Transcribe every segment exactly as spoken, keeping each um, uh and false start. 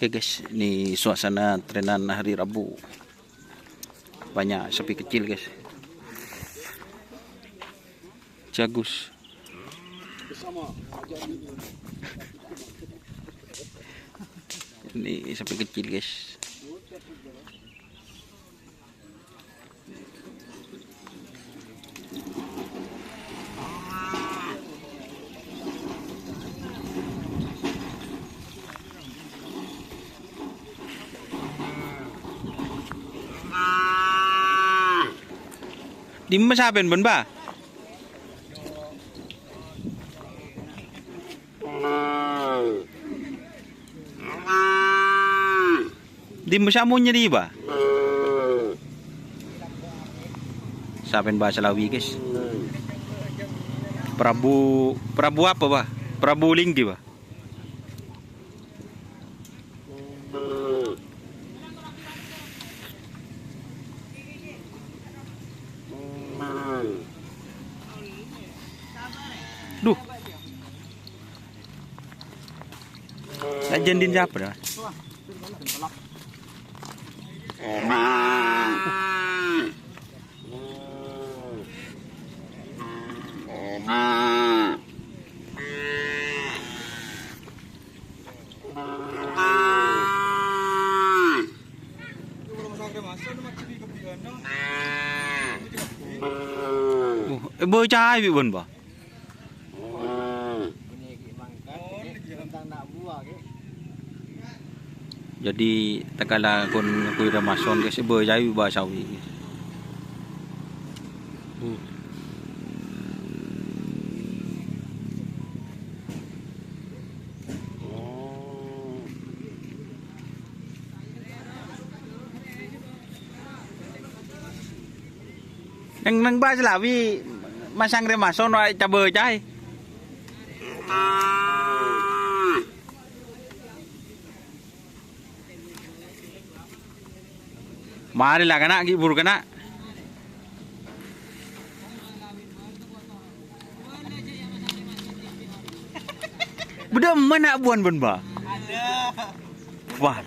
Oke, guys, ini suasana trenan hari Rabu. Banyak sapi kecil, guys. Jagus. Ini sapi kecil, guys. Dimma sapen, Bon, Ba? Dimma sè amonyè, Ba? Sapen bhâsa Lawi, guys. Prabu, Prabu apa, Ba? Prabu Linggi, Ba? Duh. Lah, jandin siapa dah? Oh, eh, bocah ayu, Bon, Ba? Jadi, tatkala kon ngakuy Ramason, guys, bâjâi bâ' sawi, guys. Hmm. Neng, neng bâ' Lawi masang Ramason wa' cabâ ca'è. Marè la, kana', ghi' buru kana'. Bâdâ emma na' buwân bân, Ba? Wah.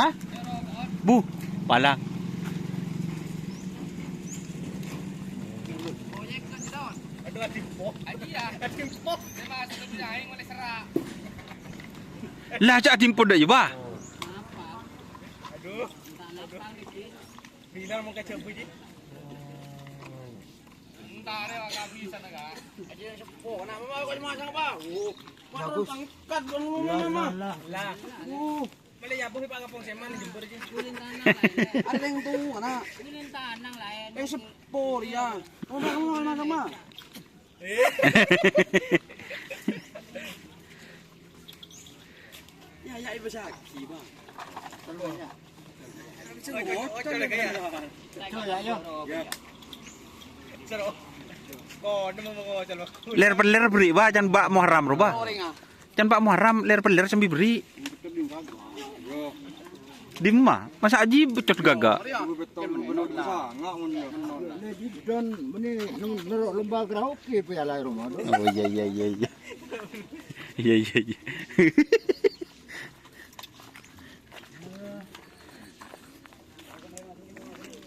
Hah? Bu, palang. Lah, ca'na dimpo dâ' iyâ, Ba? Bilang mau ke Jabu, Ji. Entar ya, nggak bisa, Kak. Aja yang sepuh, kenapa mau kau masang, Pak? Uh, bagus. Pangkat, Bang, lu, Mama. Lah, lah, lah. Uh, boleh ya, Bu, Pak, Kampung Seman, jember, Ji. Ada yang tuh, anak. Eh, sepuh, ya. Udah, kamu sama-sama. Ya, ya, ibu sakit, Bang. Terus ya. Ojo, ojo, ojo, ya. Ojo, ya, yo. Ya. Seru. Kok, nemu mau ngocol, Bang? Ler-peler beri, Ba, can Pak Muharram, ro, Ba. Can Pak Muharram, ler-peler sambi beri. Dimma? Masa aji becot gaga? Dan meni neng nero lomba karaoke piala rumah tu. Oh, iya, iya, iya, iya. Iya, iya, iya.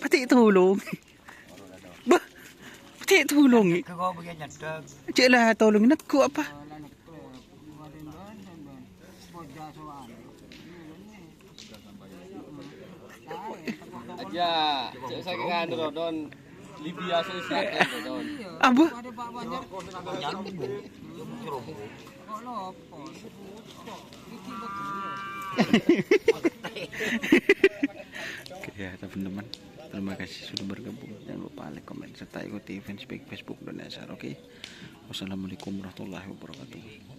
Pati tulung. Bah, cè' tolong. Cè' la tolong neggu' apa? Aja, cè' saking anu, Don. Libya sosial, Don. Apa? Oke ya, teman-teman. Terima kasih sudah bergabung. Jangan lupa like, komen, serta ikuti fanspage Facebook Don Esar, oke? Wassalamualaikum warahmatullahi wabarakatuh.